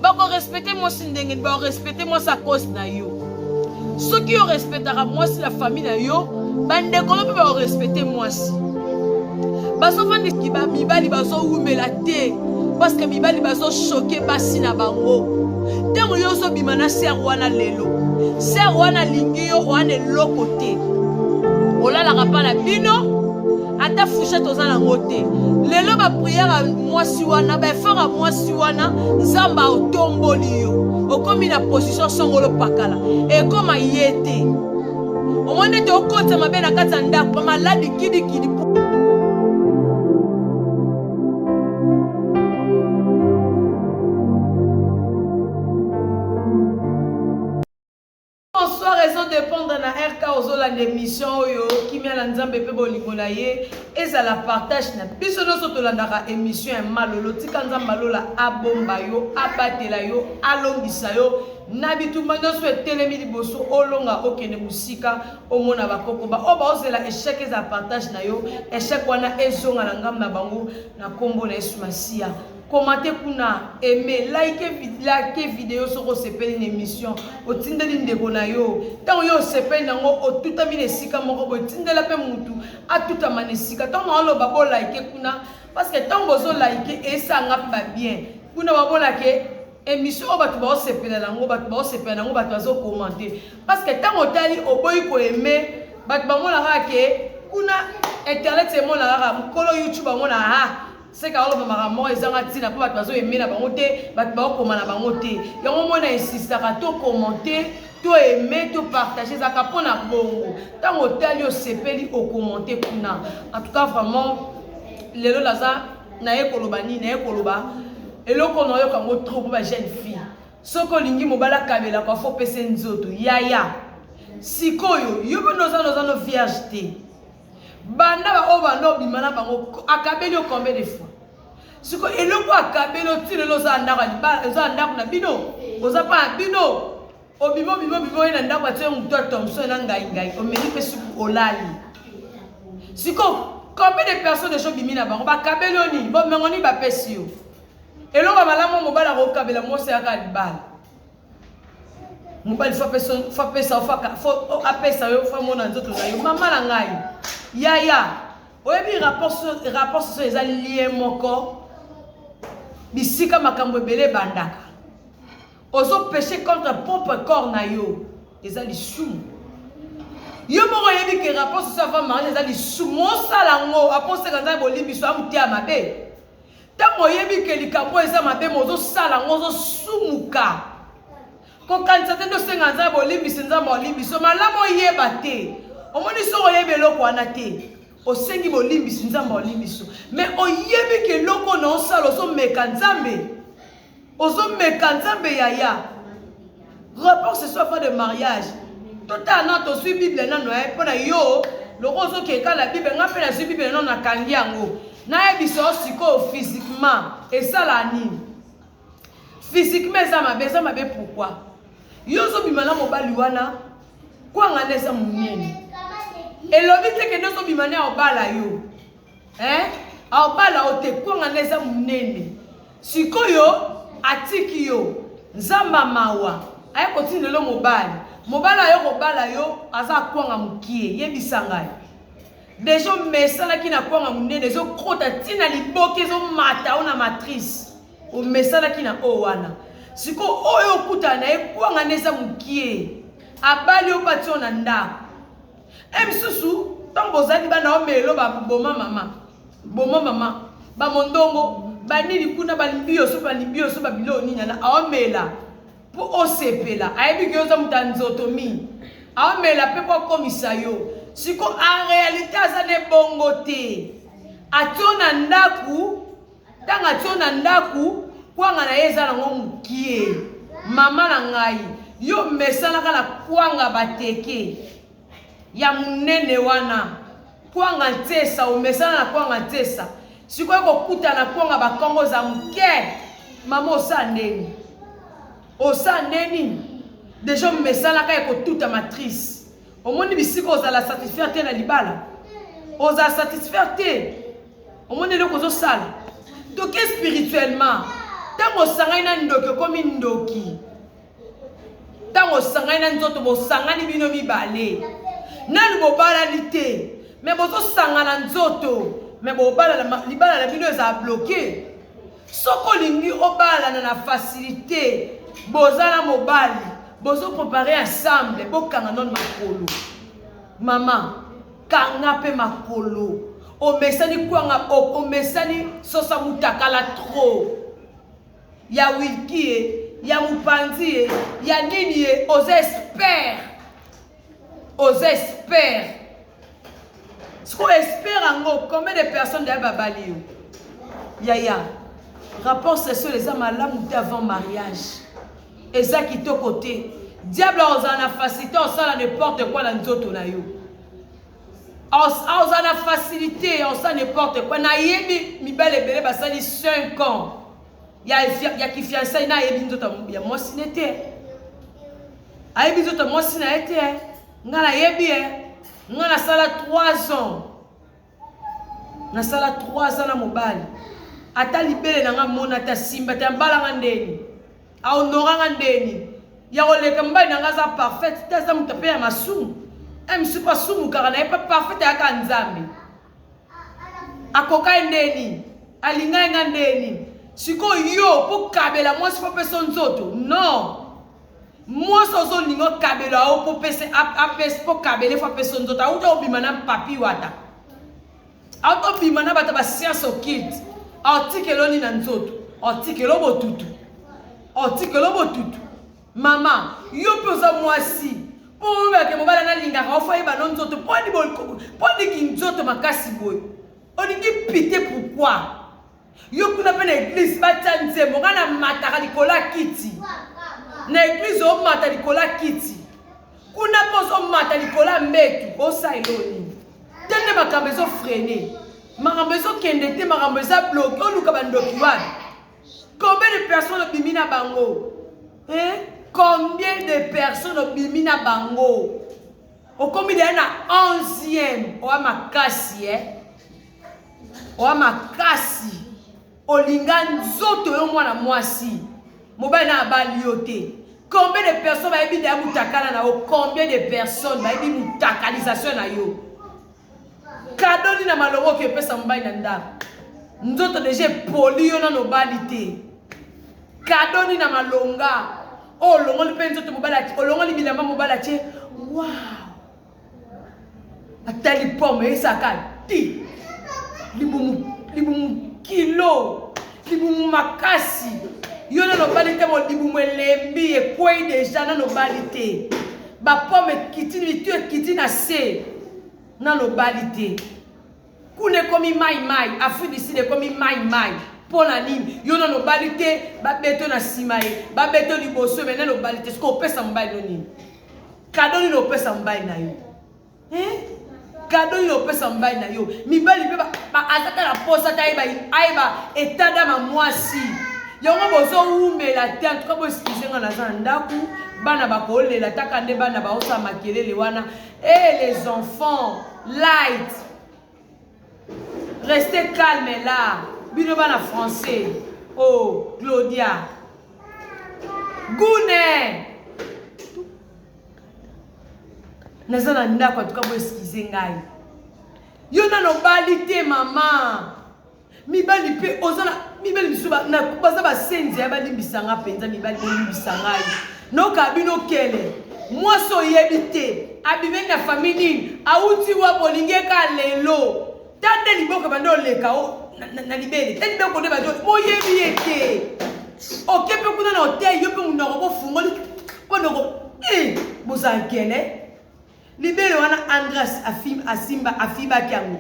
Bakorespecte mwasi ndenge nini? Bakorespecte mwasi a cause na yo. Soki yo respectaka mwasi na famille na yo, bandeko no mpe bakorespecte mwasi. Bazofandisi mibali bazowumela te parce que mibali bazochoke basi na bango. Ntango yo ozobima na sere wana lelo, sere wana alingi yo wana eloko te, olalaka mpa na bino ata fourchette oza nango te. Lelo bapriere ya mwasi wana, baeffort ya mwasi wana, Nzambe aotomboli yo, okomi na position songolo pakala, ekoma ye te. Omoni ete okotisa mabe na kati ya ndako, bamaladi kidikidi. Bonsoir, raison dépendre na RK ozolanda émission oyo kimia na Nzambe pe bolingo na ye ezala partage na biso nyonso tolandaka émission ya Malolo. Tika Nzambe alola abomba yo, abatela yo, alongisa yo na bitumba nyonso etelemi liboso, olonga okende mosika, omona bakoko ba oyo baozela échec ezala partage na yo, échec wana ezonga na ngambo na bango na kombo na Yesu Masiya. Commente kuna, aime, like, like video soki osepeli na émission, otindeli ndeko na yo. Ntango yo osepeli nango, otutami na esika moko boye, tindela mpe mutu atutama na esika. Ntango naoloba bo like kuna, parce que ntango bozo like esanga mpe ba bien. Kuna bamona ke émission oyo bato baosepela nango, bato baosepela nango, bato bazo commente. Parce que ntango otali oboyi ko aimer, bato bamonaka ke kuna internet emonaka kaka mokolo YouTube amona ah Seka oloba makambo moko ezanga ntina mpo bato bazo aime na bango te, bato baokoma na bango te. Yango mona insistaka to commenter, to aime, to partager ezalaka mpo na bongo. Ntango otali osepeli okommente kuna. En tout cas vraiment lelo naza naye koloba nini, naye koloba eloko nayoka yango trop mpo ba jeune fille. Soki olingi mobali akabelaka fo opesa nzoto yaya. Sikoyo yo mpe oza oza no vierge te. Banda ba oyo banda obima na bango akabeli yo combien de fois? Siko eloko akabeli yo ti lelo oza ndako ya libala, oza ndako na bino, oza pa na bino. Obima obima obima oye na ndako atie moto ya Thomson na ngai ngai omeli mpe supu olali. Siko combien de personnes deja obimi na bango bakabeli yo nini? Bomengo nini bapesi yo? Eloko ya malamu mobali akokabela mwasi yaka libala. Mobali fo apesa fo apesa yo fo amona nzoto na yo mama na ngai yaya oyebi rapport soso eza lien moko bisika makambo ebele ebandaka ozo peche contre propre corps na yo eza lisumu yo moko oyebi ke rapport soso avant mariage eza lisumu osala yango aposeka nzambe bolimbiso amoteya mabe Ntango oyebi ke likambo eza mabe ma ozosala yango ozosumuka, kokanisa te nde osenga Nzambe bolimbisi, Nzambe olimbisi yo. Malamu oyeba te. Omoni soki oyebi eloko wana te, osengi bolimbisi, Nzambe olimbisi yo. Mais oyebi ke eloko na osala ozomeka Nzambe, ozomeka Nzambe yaya. Rapport ce soit pas de mariage. Totala nano tozwi Bible nano eh, mpo na yo loko ozokeka na Bible, nga mpe nazwi Bible nano nakangi yango. Nayebisa yo sikoyo physiquement esala nini? Physiquement eza mabe, eza mabe pourquoi? Yo ozobima na mobali wana kwanga nde eza monene. Elobi te kende ozobima ne obala yo. Hein? Aobala yo te, kwanga nde eza monene. Sikoyo atiki yo. Nzambe mawa. Aye kotindela mobali. Mobali aye kobala yo aza kwanga mokie. Yebisa ngai. Deja omesanaki na kwanga monene ezokota ntina liboke ezomata yo na matrice. Omesanaki na oyo wana. Sikoyo oyo okutana na ye kwanga nde eza mokie. Abali yo mpe atie yo na ndako. E misusu ntango bozali bana omelo baboma mama boma mama bamondongo banini kuna balimbiyoso balimbiyoso babiloko nini ana aomela mpo osepela ayebi ke oza moto ya nzoto mingi aomela mpe mpo akomisa yo siko en réalité aza ne bongo te atio na ndako ntango atio na ndako kwanga na ye eza nango mokie mama na ngai yo mesanaka na kwanga bateke ya monene wana kwanga ntesa omesana na kwanga ntesa sikoyo kokutana kwanga bakongo oza moke mama osa ndeni osa ndeni deja omesanaka ya kotuta matrice omoni bisika ozala satisfaire te na libala ozala satisfaire te omoni eloko ozosala toke spirituellement. Ntango osangani na ndoki okomi ndoki. Ntango osangani na nzoto bosangani bino mibale. Nanu bobalani te mais bozosangana nzoto mais bobalana libala na bino ezala bloqué. Soki olingi obalana na facilité boza na mobali bozo prepare ensemble bokanga nano makolo. Mama kanga pe makolo omesani kwanga omesani sosa mutakala trop ya wilki ye ya mupanzi ye ya nini ye oza expert oza expert sikoyo expert yango combien de personnes deya babali yo yaya rapport sexuel eza malamu te avant mariage eza kitoko te diable akozala na facilité osala n'importe quoi na nzoto na yo akozala na facilité osala n'importe quoi nayebi mibali ebele basali 5 ans ya, ya kifiansai na ayebi nzoto ya mwasi ne te ayebi nzoto ya mwasi na ye te ngai nayebi ye ngai nasala 3 ans Nasala 3 ans na mobali ata libele na nga mona te asimba te abala nga ndeni ahonora nga ndeni ya koleka mobali na nga aza parfaite te aza moto mpe ya masumu msu mpe asumukaka na ye mpe parfaite ayaka nzambe akoka ye ndeni alinga ye nga ndeni sikoyo yo mpo kabela mwasi mpo pesa nzoto non Mwasi ozolinga okabela yo po pese apesi po kabele fo apesa nzoto awuta obima na papi wata awuta obima na bato ba science occulte aotikelo nini na nzoto aotikelo botutu aotikelo botutu mama yo mpe oza mwasi mpo oyebake mobali analingaka ofo ayeba no nzoto mpo niki nzoto makasi boye olingi pite pourquoi Yo kuna pe na eglise batia nzembo nga na mataka likolo ya kiti na eglise omata likolo ya kiti kuna pe ozomata likolo ya mbetu osala eloko nini te nde makambo ezo freine makambo ezokende te makambo eza bloke oluka bandoki wapi combien de personnes obimi na bango eh? combien de personnes obimi na bango okomi deya na 11e oya makasi eh? Oa makasi olinga nzoto yo mwana mwasi mobali na abali yo te combien de personnes bayebi deya mutakala na yo combien de personnes bayebi mutakalisation na yo kado nini na malongo oki epesa mobali na ndako nzoto deja epoli yo nano obali te kado nini na malonga oyo olongoli mpe nzoto mobali olongoli bilamba mobali atie wow atali pomme eyesaka ti libumu libumu kilo libumu makasi yo nano obali te libumu elembi ekwei deja nano obali te bapomme ekiti mitu ekiti na se nano obali te kuna ekomi mai mai afrique du sud ekomi mai mai mpo na nini yo nano obali te babeto na nsima ye babeto liboso me nano obali te soki opesa mobali no nini Cadeau nini opesa mobali na yo? Eh? Cadeau nini opesa mobali na yo? Mibali mpe aza ta na posa te ayeba ayeba etat d'âme ya mwasi. Yango bozowumela te en tout cas bo excuse nga naza na ndaku bana bakolela taka nde bana baosala makelele wana. Eh les enfants light Restez calme là. Bino bana français. Oh, Claudia. Gune. Naza na ndako en tout cas bo excuse ngai. Yo nano obali te mama. Mibali pe oza na mibali misusu baza basenzi ya balimbisa nga mpenza mibali bolimbisa ngai noka bino kele mwasi oyebi te abimeli na famille nini awuti wapi olingi ye kaka lelo ta nde liboko bande oleka na libele ta liboko nde bande boyebi ye te oke mpe kuna na hotel yo mpe monoko bofungoli mpo noko eh, bozala nkele Libele wana Andras asimba afibaki yango.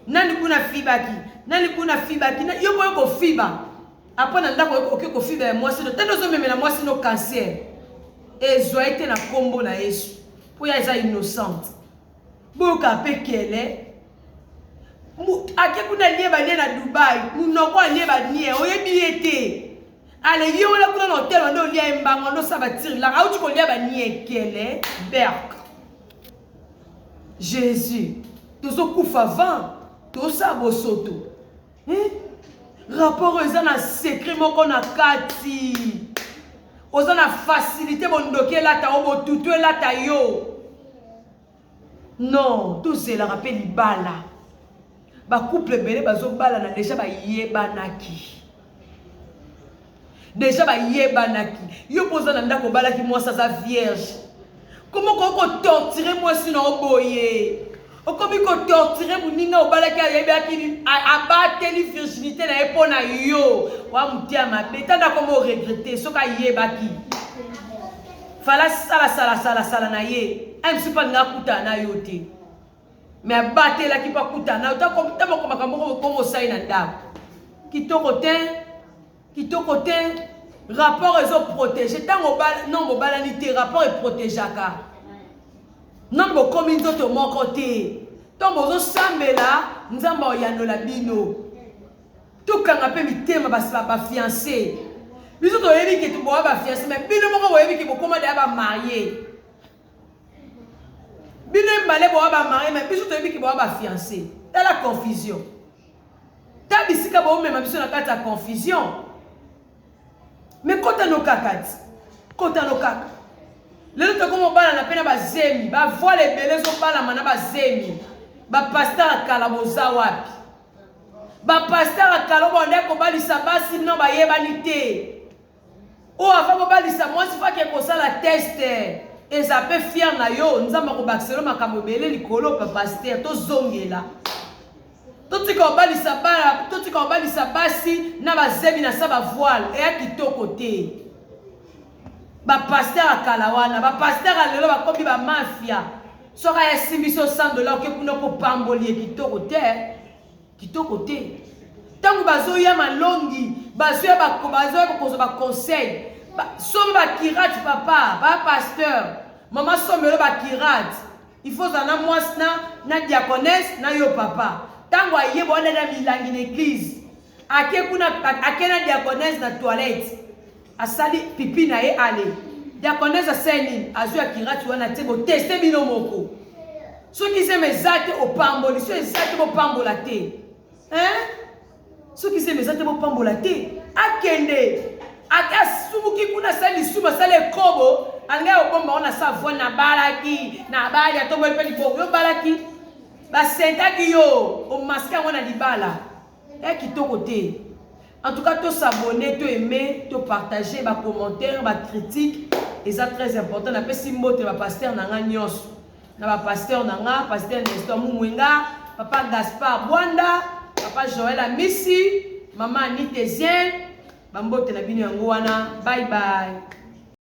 Nani kuna afibaki? Nani kuna afibaki? Yo boye kofiba. Apres na ndako oke kofiba ya mwasi no. Tende ozomemela mwasi no cancer. Ezwa ye te na kombo na Yesu. Po ya eza innocente. Boyoka pe kele. Ake kuna alie balie na Dubai. Munoko alie banie. Oyebi ye te. Ale ye wana kuna na hotel wande olia ye mbango wande osala batire langa auti kolia baniekele berk jésus tozokufa vent tosala bosoto eh? Rapport oyo eza na secret moko na kati. Oza na facilité bondoki elata yo, botutu elata yo. Non, tozelaka mpe libala. Ba couple ebele bazobalana deja bayebanaki. Deja bayebanaki. Yo mpo oza na ndako obalaki mwasi aza vierge. Comment okoki kotortire mwasi na yo boye? Okomi kotortire moninga obalaki ayebaki abateli virginité na ye mpo na yo. Wa moteya mabe. Tanda akoma oregrete soki ayebaki. Fala sala sala sala sala na ye. MC mpo alinga akutana na yo te. Mais abatelaki mpo akutana na yo. Ta moko makambo moko bongo osali na ndako. Kitoko te. Kitoko te. Rapport ezo protéger. Ntango non bobalani te, rapport eprotegeaka. Non bokomi nzoto moko te. Ntango bozosambela, Nzambe akoyanola bino. Tokanga mpe mitema ba fiancé. Biso toyebi ke boa ba fiancé, mais bino moko boyebi ke bokoma deya ba marié. Bino mbale boa ba marié, mais biso toyebi ke boa ba fiancé. Tala confusion. Ta bisika bomema biso na kati ya confusion. Mais kota no kaka ti. Kota no kaka. Lelo tokoma obalana mpe na bazemi, ba voile ebele ezobalama na bazemi. Ba pasteur ya kala boza wapi? Ba pasteur ya kala obanda kobalisa basi no bayebani te. Oyo avant bobalisa mwasi faki kosala test. Eza pe fier na yo, Nzambe akobakisela yo makambo ebele likolo pa pasteur tozongela. Totika kobalisa bana, totika kobalisa basi na bazemi na sa ba voile, eya kitoko te. Ba pasteur ya kala wana, ba pasteur ya lelo bakomi ba mafia. Soki aya simbi so 100 dollars oke kuna ko pamboli ye kitoko te. Kitoko te. Tango bazoya malongi, bazoya ba bazoya kozwa ba conseil. Ba, somba ba kirate papa, ba pasteur. Mama sombelo ba kirate. Il faut ozala na mwasi na na diaconesse na yo papa. Tango aye boanda na milangi na eglise. Ake kuna ake na diaconesse na toilette. Asali pipi na ye ale. Diaconesse asali nini? Azwi akirati wana te bo teste bino moko. Soki zemi eza te opamboli, soki eza te bopambola te. Hein? Soki zemi eza te bopambola te. Akende. Ake asumuki kuna asali lisumu asali ekobo alingaki kobomba wana sa voi nabalaki nabali atomboli mpe liboko yo obalaki basentaki yo omaske yango na libala ya kitoko te. En tout cas to s'abonner, to aimer, to partager ba commentaires, ba critiques eza très important. Napesi mbote ba pasteur na nga nyonso. Na ba pasteur na nga, pasteur Nestor Mumwenga, papa Gaspard Bwanda, papa Joël Amisi, maman Anite Zien, ba mbote na bino yango wana. Bye bye.